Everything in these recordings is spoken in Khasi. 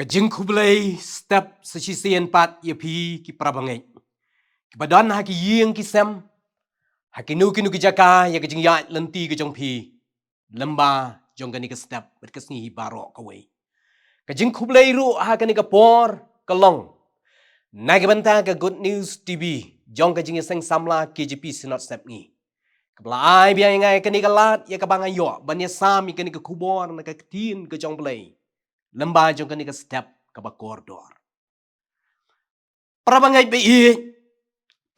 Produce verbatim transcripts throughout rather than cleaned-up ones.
Ka jingkhublei step sa shisien pat ïa phi ki para bangeit kiba don ha ki ïing ki sem, ha kino kino ki jaka ïa ka jingïaid lynti ka jong phi lem ba jong kane ka step bad ka sngi hi baroh kawei. Ka jingkhublei ruh ha kane ka por ka long na ka bynta ka Good News T V jong ka Jingïaseng Samla K J P Synod Sepngi, kaba la ai biang ïa nga ïa kane ka lad ïa kaba nga ïoh ban ïasam ïa kane ka khubor na ka Ktien ka jong U Blei lem ba jong kane ka step kaba kordor. Para bangeit ba ïeit,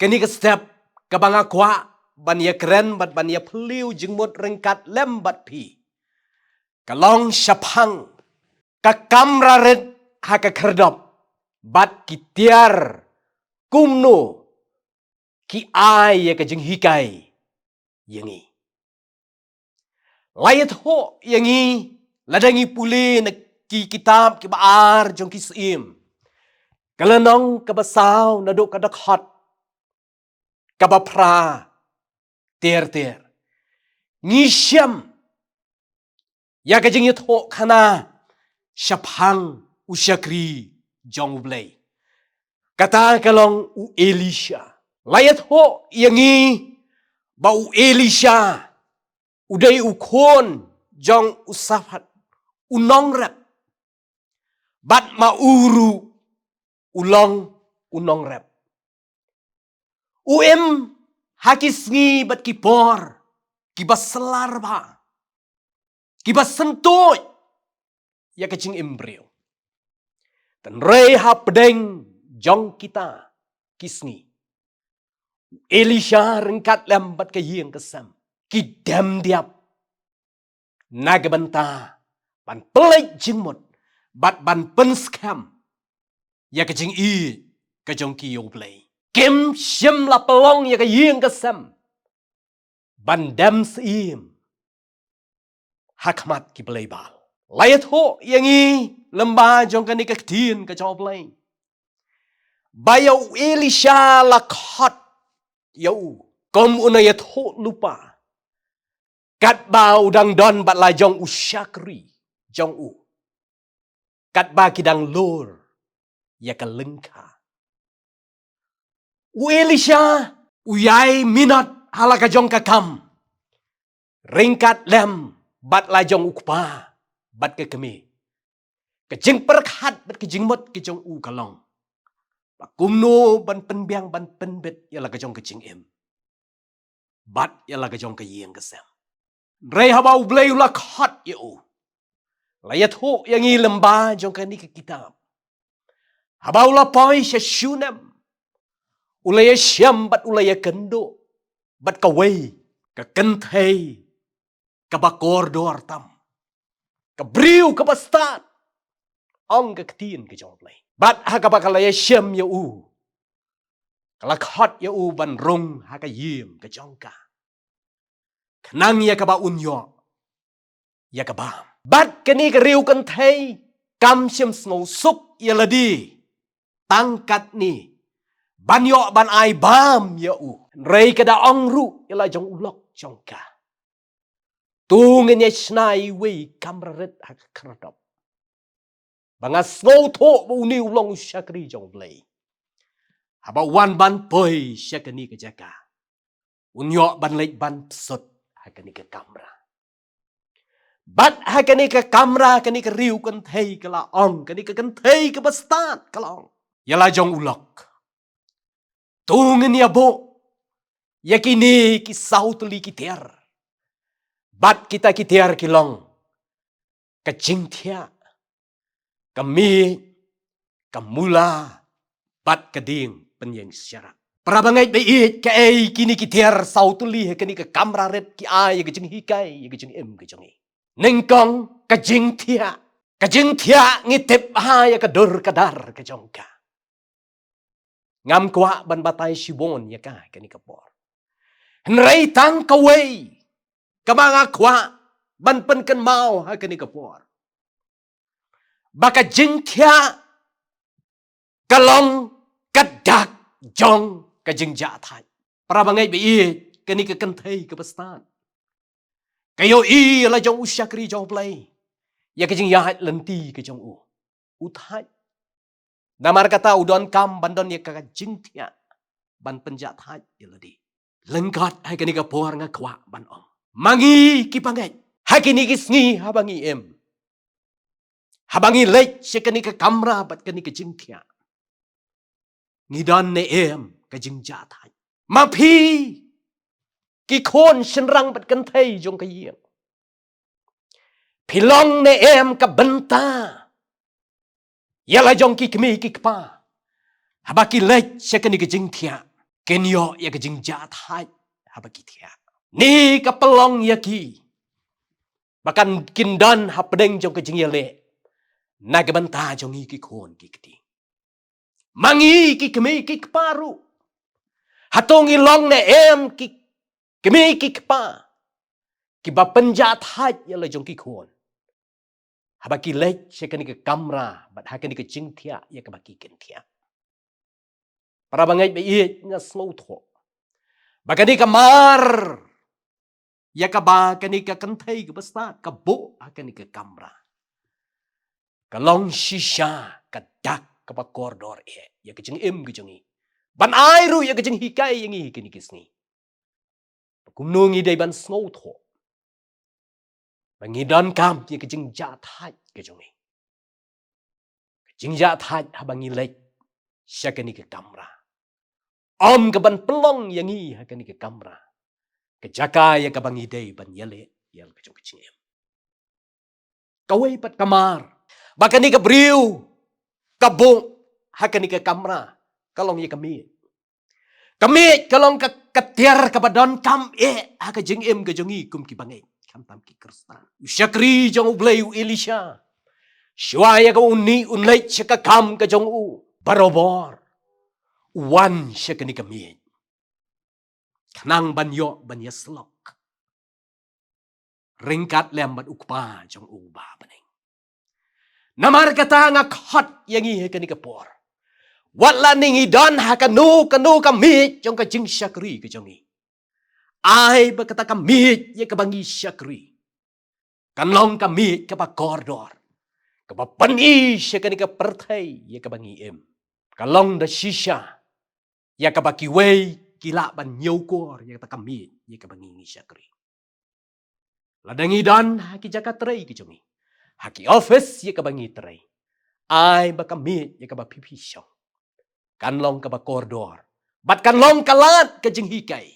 kane ka step kaba nga kwah ban ïakren bad ban ïaphylliew jingmut ryngkat lem bad phi ka long shaphang ka kamra rit ha ka khyrdop bad ki tiar kumno ki ai ïa ka jinghikai ïa ngi. La ïathuh ïa ngi lada ngi pule na ki kitab kiba ar jong ki Syiem, ka lynnong kaba saw naduh ka dkhot kaba phra ter ter, ngi shem ïa ka jingïathuh khana shaphang u shakri jong U Blei, kata ka long u Elisha. La ïathuh ïa ngi ba u Elisha u dei u khun jong u Shaphat, u nongrep, bad ma u ruh u long u nongrep. U im ha ki sngi bad ki por kiba slar bha, kiba syntuid ïa ka jingim briew. Hynrei hapdeng jong kita ki sngi, u Elisha ryngkat lem bad ka ïing ka sem ki dem diap na ka bynta ban pynleit jingmut bad ban pynskhem ïa ka jingïeit ka jong ki ïa U Blei. Kim shym la pynlong ïa ka ïing ka sem ban dem syiem ha khmat ki blei Baal. La ïathuh ïa ngi lem ba jong kane ka Ktien ka jong U Blei ba ïa u Elisha la khot ïa u kum u nongïathuhlypa, katba u dang don bad la jong u shakri jong u, katba ki dang lur ïa ka lyngkha. U Elisha u ïai minot ha la ka jong ka kam ryngkat lem bad la jong u kpa bad ka kmie. Ka jingpyrkhat bad ka jingmut ka jong u ka long ba kumno ban pynbiang ban pynbit ïa la ka jong ka jingim bad ïa la ka jong ka ïing ka sem. Hynrei haba U Blei u la khot ïa u, la ïathuh ïa ngi lem ba jong kane ka kitab, haba u la poi sha Shunem, u la ïashem bad u la ïakynduh bad kawei ka kynthei kaba kordor tam, ka briew kaba stad, ong ka Ktien ka jong U Blei. Bad ha kaba ka la ïashem ïa u, ka la khot ïa u ban rung ha ka ïing ka jong ka, khnang ïa kaba un ïoh ïa ka bam. Bad kane ka riew kynthei kam shym sngewsuk ïa lade tang katne ban ïoh ban ai bam ïa u, hynrei ka da ong ruh ïa la jong u lok jong ka, to ngin ïa shna iwei i kamra rit ha ka khyrdop, ba nga sngewthuh ba une u long u shakri jong U Blei. Haba u wan ban poi sha kane ka jaka, un ïoh ban leit ban psut ha kane ka kamra. Bad ha kane ka kamra, kane ka riew kynthei ka la ong, kane ka kynthei kaba stad ka la ong ïa la jong u lok, to ngin ïa buh ïa kine ki saw tylli ki tiar. Bad kita ki tiar ki long ka jingthiah, ka miej, ka mula, bad ka dieng pynïeng sharak. Para bangeit ba ïeit, kaei kine ki tiar saw tylli ha kane ka kamra rit ki ai ïa ka jinghikai ïa ka jingim ka jong ngi? Nyngkong, ka jingthiah. Ka jingthiah ngi tip bha ïa ka dur ka dar ka jong ka. Ngam kwah ban batai shibun ïa ka ha kane ka por, hynrei tang kawei kaba nga kwah ban pynkynmaw ha kane ka por, ba ka jingthiah ka long ka dak jong ka jingjahthait. Para bangeit ba ïeit, kane ka kynthei kaba stad ka ïohi ïa la jong u shakri jong U Blei, ïa ka jingïaid lynti ka jong u. u thait. Namar kata u donkam ban don ïa ka jingthiah ban pynjah thait ïa lade. Lyngkot ha kane ka por nga kwah ban ong, ma ngi ki bangeit, ha kine ki sngi haba ngi im, haba ngi leit sha kane ka kamra bad kane ka jingthiah, ngi don ne em ka jingjah thait? Ma phi ki khun shynrang bad kynthei jong ka ïing, phi long ne em ka bynta ïa la jong ki kmie ki kpa? Haba ki leit sha kane ka jingthiah, kin ïoh ïa ka jingjah thait haba ki thiah? Ne ka pynlong ïa ki ba kan kin don hapdeng jong ka jingïaleh na ka bynta jong ngi ki khun ki kti? Ma ngi ki kmie ki kpa ruh, hato ngi long ne em ki kmie ki kpa kiba pynjah thait ïa la jong ki khun haba ki leit sha kane ka kamra bad ha kane ka jingthiah ïa kaba ki kin thiah? Para bangeit ba ïeit, nga sngewthuh ba kane ka mar ïa kaba kane ka kynthei kaba stad ka buh ha kane ka kamra, ka long shisha ka dak kaba kordor eh ïa ka jingim ka jong ngi, ban ai ruh ïa ka jinghikai ïa ngi ha kine ki sngi ba kumno ngi dei ban sngewthuh ba ngi donkam ïa ka jingjah thait ka jong ngi, ka jingjah thait haba ngi leit sha kane ka kamra. Ym ka ban pynlong ïa ngi ha kane ka kamra ka jaka ïa kaba ngi dei ban ïaleh ïa la ka jong ka jingim. Kawei pat ka mar ba kane ka briew ka buh ha kane ka kamra ka long ïa ka miej. Ka miej ka long ka, ka tiar kaba donkam eh ha ka jingim ka jong ngi kum ki bangeit, khamtam ki Khristan. U shakri jong U Blei u Elisha, shuwa ïa kaba u ïeh un leit sha ka kam ka jong u, barabor u wan sha kane ka miej khnang ban ïoh ban ïasyllok ryngkat lem bad U Kpa jong u uba ha bneng. Namar kata nga khot ïa ngi ha kane ka por, wat lane ngi don ha kano kano ka miej jong ka jingshakri ka jong ngi, ai ba kata ka miej ïa kaba ngi shakri kan long ka miej kaba kordor, kaba pyni sha kane ka pyrthei ïa kaba ngi im. Ka long da shisha ïa kaba kiwei ki lah ban ñiewkor ïa kata ka miej ïa kaba ngi, ngi shakri. Lada ngi don ha ki jaka trei ki jong ngi, ha ki office ïa kaba ngi trei, ai ba ka miej ïa kaba phi phi shong kan long kaba kordor bad kan long ka lad ka jinghikai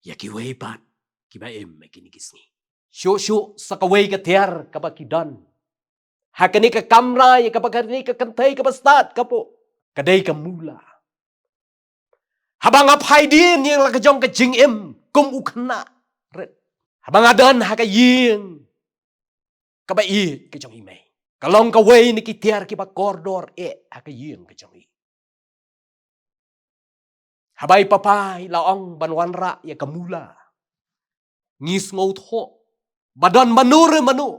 ïa kiwei pat kiba im ha kine ki sngi. Shuh shuh sa kawei ka tiar kaba ki don ha kane ka kamra ïa kaba kane ka kynthei kaba stad ka buh, ka dei ka mula. Haba nga phai dien ïa la ka jong ka jingim kum u khynnah rit, haba nga don ha ka ïing kaba ïeit ka jong i mei, ka long kawei na ki tiar kiba kordor eh ha ka ïing ka jong i. Haba i papa i la ong ban wanrah ïa ka mula, ngi sngewthuh ba don mano re mano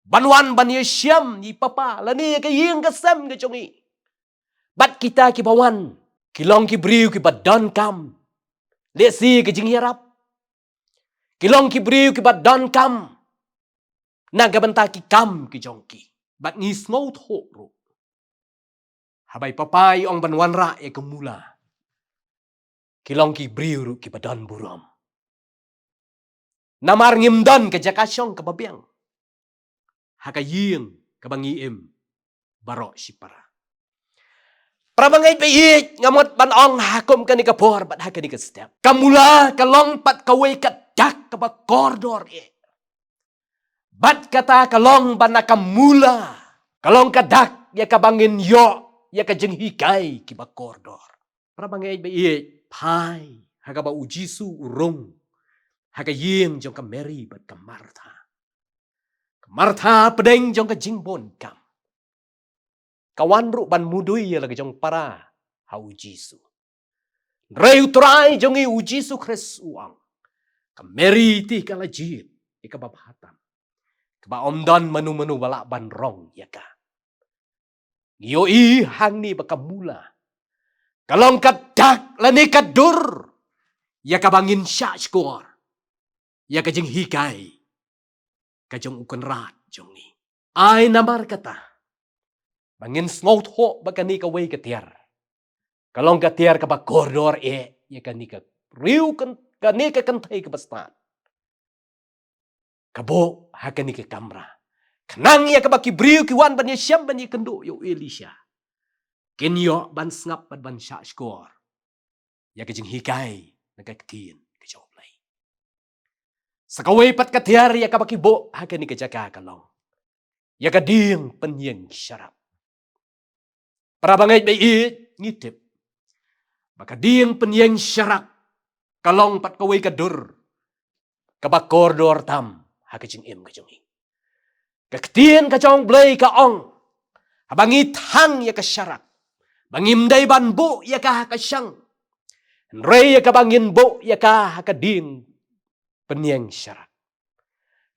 ban wan ban ïashem ïa i papa lane ïa ka ïing ka sem ka jong i. Bad kita kiba wan ki long ki briew kiba donkam lehse ka jingïarap, ki long ki briew kiba donkam na ka bynta ki kam ki jong ki. Bad ngi sngewthuh ruh, haba i papa i ong ban wanrah ïa ka mula, ki long ki briew ruh kiba don burom. Namar ngim don ka jaka shong kaba biang ha ka ïing kaba ngi im baroh shipara. Para bangeit ba ïeit, nga mut ban ong ha kum kane ka por bad ha kane ka step, ka mula ka long pat kawei ka dak kaba kordor eh. Bad kata ka long ba na ka mula ka long ka dak ïa kaba ngin ïoh ïa ka jinghikai kiba kordor. Para bangeit ba ïeit, phai ha kaba U Jisu u rung ha ka ïing jong ka Mary bad ka Martha. Ka Martha pdeng jong ka jingbun kam, ka wan ruh ban mudui ïa la ka jong para ha U Jisu. Hynrei U Trai jong ngi U Jisu Khrist u ong, ka Mary te ka la jied ïa kaba bha tam, kaba ym don mano mano ba lah ban rong ïa ka. Ngi ïohi hangne ba ka mula ka long ka dak lane ka dur ïa kaba ngin shah shkor ïa ka jinghikai ka jong U Kynrad jong ngi. Ai namar kata ba ngin sngewthuh ba kane kawei ka tiar ka long ka tiar kaba kordor eh ïa kane ka briew, kane ka kynthei kaba stad ka buh ha kane ka kamra, khnang ïa kaba ki briew ki wan ban ïashem ban ïakynduh ïa u Elisha kin ïoh ban sngap bad ban shahshkor ïa ka jinghikai na ka ktien ka jong U Blei. Sa kawei pat ka tiar ïa kaba ki buh ha kane ka jaka ka long ïa ka dieng pynïeng sharak. Para bangeit ba ïeit, ngi tip ba ka dieng pynïeng sharak ka long pat kawei ka dur kaba kordor tam ha ka jingim ka jong ngi. Ka ktien ka jong U Blei ka ong, haba ngi thang ïa ka sharak, ba ngim dei ban buh ïa ka ha ka shang, hynrei ïa kaba ngin buh ïa ka ha ka dieng pynïeng sharak,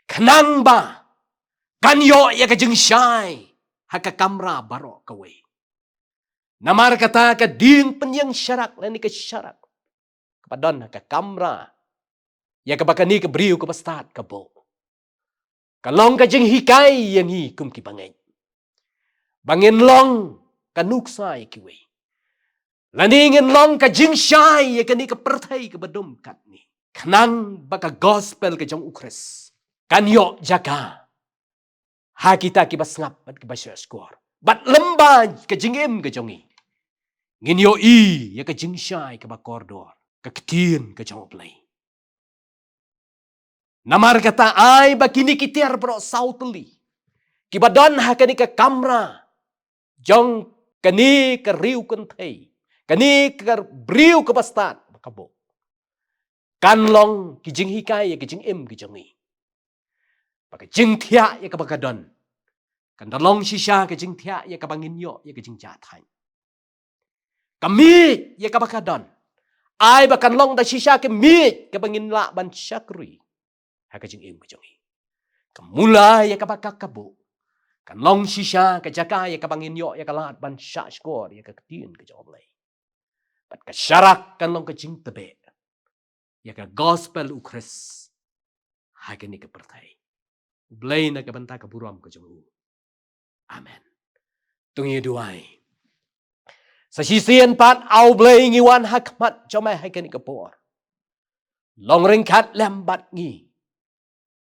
khnang ba kan ïoh ïa ka jingshai ha ka kamra baroh kawei. Namar kata ka dieng pynïeng sharak lane ka sharak kaba don ha ka kamra ïa kaba kane ka briew kaba stad ka buh, ka long ka jinghikai ïa ngi kum ki bangeit ba ngin long ka nuksa ïa kiwei, lane ngin long ka jingshai ïa kane ka pyrthei kaba dum katne, khnang ba ka gospel ka jong U Khrist kan ïoh jaka ha kita kiba sngap bad kiba shahshkor. Bad lem bad ka jingim ka jong ngi, ngin ïohi ïa ka jingshai kaba kordor, ka ktien ka jong U Blei. Namar kata ai ba kine ki tiar baroh saw tylli kiba don ha kane ka kamra jong kane ka riew kynthei, kane ka briew kaba stad ba ka buh, kan long ki jinghikai ïa ka jingim ka jong ngi. Ba ka jingthiah ïa kaba ka don kan da long shisha ka jingthiah ïa kaba ngin ïoh ïa ka jingjahthait. Ka miej ïa kaba ka don, ai ba kan long da shisha ka miej kaba ngin lah ban shakri ha ka jingim ka jong ngi. Ka mula ïa kaba ka ka buh kan long shisha ka jaka ïa kaba ngin ïoh ïa ka lad ban shahshkor ïa ka ktien ka jong U Blei. Bad ka sharak kan long ka jingtbeh ïa ka gospel U Khrist ha kane ka pyrthei. U Blei na ka bynta ka burom ka jong u. Amen. To ngin ïa duwai. Sa shisien pat, A U Blei, ngi wan ha khmat jong me ha kane ka por. Long ryngkat lem bad ngi.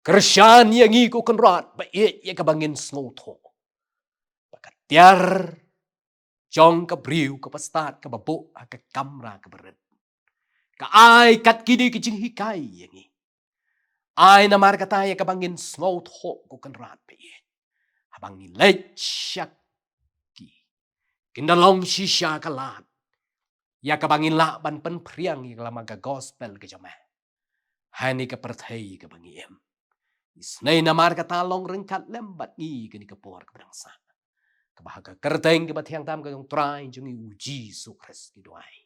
Kyrshan ïa ngi, ko Kynrad ba ïeit, ïa kaba ngin sngewthuh ba ka tiar jong ka briew kaba stad kaba buh ha ka kamra kaba rit ka ai kat kine ki jinghikai ïa ngi. Ai namar kata ïa kaba ngin sngewthuh, ko Kynrad ba ïeit, haba ngi leit sha ki, kin da long shisha ka lad ïa kaba ngin lah ban pynphriang ïa ka lama ka gospel ka jong me ha kane ka pyrthei kaba ngi im. Isynei namar kata long ryngkat lem bad ngi kane ka por kaba dang sah, kaba ha ka kyrteng kaba thiang tam ka jong U Trai jong ngi U Jisu Khrist ngi duwai.